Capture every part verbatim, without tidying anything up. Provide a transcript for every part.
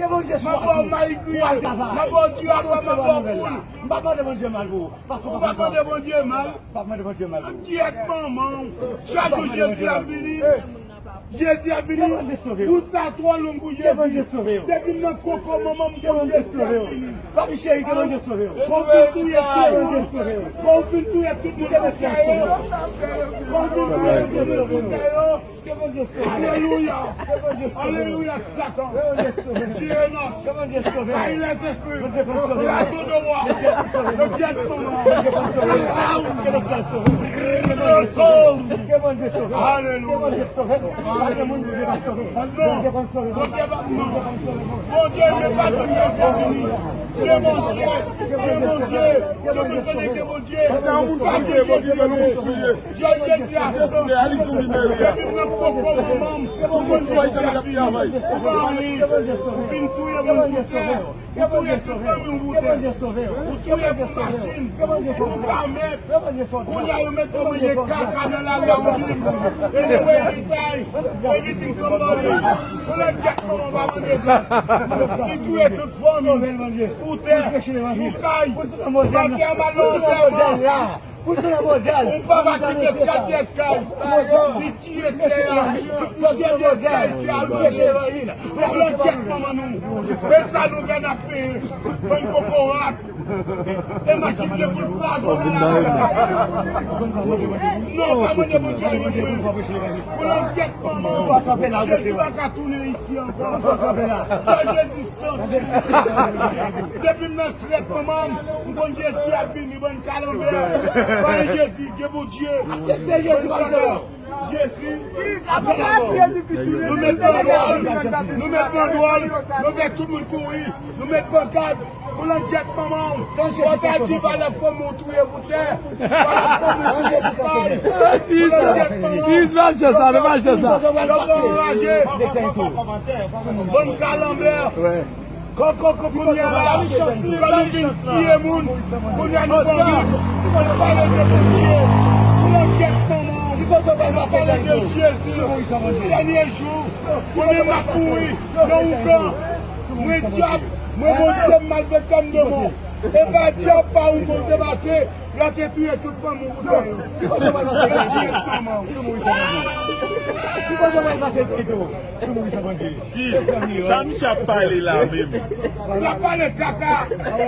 Ke Bondye chwazi w pou al travay, pou resevwa nouvèl la. M p ap mande Bondye mal pou ou. Paske w pa konn sa w ap fè. M p ap mande Bondye mal pou ou. Gyèt manman w. Chak jou Jezi ap vini. Jezi ap vini. Wout sa twò long pou Jezi. Depi m nan koko manman m, Jezi ap vini. Papi cheri, ke Bondye sove w. Fò w vin touye tout moun. Fò w vin touye tout moun. Fò w vin touye tout moun. Alelouya. Alelouya, Satan. Tire nos. Kay lèzespri. Rato de wa. Le gyèt manman. Alelouya. Bondye pa di Jezi vini. Ke Bondye, ke Bondye, ke Bondye, ke Bondye. Sa moun fouye, Bondye pa moun fouye. Jezi a santi. Depi m nan koko manman m, ou konn Jezi ap vini. Ou pa anyen. Ou fin touye moun pou tè. Ou touye tout fanmi w pou tè. Ou touye pou machin. Ou pa mèt. Kounye a yo mete w manje kaka nan lari a, ou vin. Anyway, li tay. Everything somebody. Pou lè gyèt manman pa mande gras. Li touye tout fanmi. Pou tè. Pou kay. Pou anba lòtèman. Pou tout modèl. Ou pa va kite kat pyès kay. Li tiye sè a. Li tiye pyès kay sè a. Li peche levanjil. Pou langyèt manman nou. E sa nou fè n ap peye. Bann kokorat. E matik gen pou l pwazonnen la. Non, pa mande Bondye anyen pou ou. Pou langyèt manman. Jezi pa ka tounen isi ankò. Kè Jezi santi. Depi m nan krèt manman m, m konn Jezi ap vini, bann kalanbè. Pa gen Jezi, gen Bondye. Aksepte Jezi kòm sovè. Jezi. Nou met bandwòl, nou met bandwòl, nou fè tout moun kouri, nou met pankad pou langyèt manman w. Fò w ta di valè fanmi w touye pou tè. Valè fanmi w touye pou kay. Pou langyèt manman w. Yo fè w anraje. Bann kalanbè. Kòkòkò, kounye a la, kòm nou vin tiye moun, kounye a nou pa anvi pale de Bondye. Pou langyèt manman w, nou pa pale de Jezi. Dènye jou, premye m ap mouri nan ougan. Mwen dyab, mwen Bondye m malfektè m demon. E pa dyab pa ougan w te pase. Yo te touye tout fanmi w pou tè yo. Ki kote w pral pase teyito? Sou mouri san Bondye. Ki kote w pral pase teyito? Sou mouri san Bondye. Sis, sa misye ap pale la menm? L ap pale kaka. L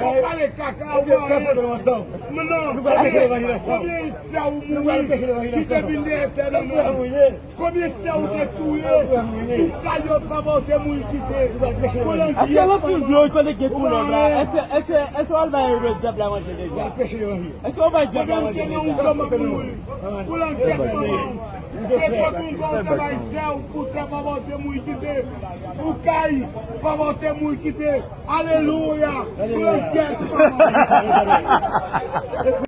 ap pale kaka. Ok, fè foto nou ansanm. Non. Nou pral preche levanjil ansanm. Konbyen sè w mouri ki te vin dèyè tè nou menm? Konbyen sè w te touye? Pou kay yo, papa w te mouri kite. Pou langyèt manman w. Èske w al bay dyab la manje deja? Èske w bay dyab la manje deja? Pandan m te nan ougan m ap mouri. Pou langyèt manman w. Se kot ougan w te bay sè w pou tè, papa w te mouri kite. Pou kay, papa w te mouri kite. Alelouya! Pou langyèt manman w.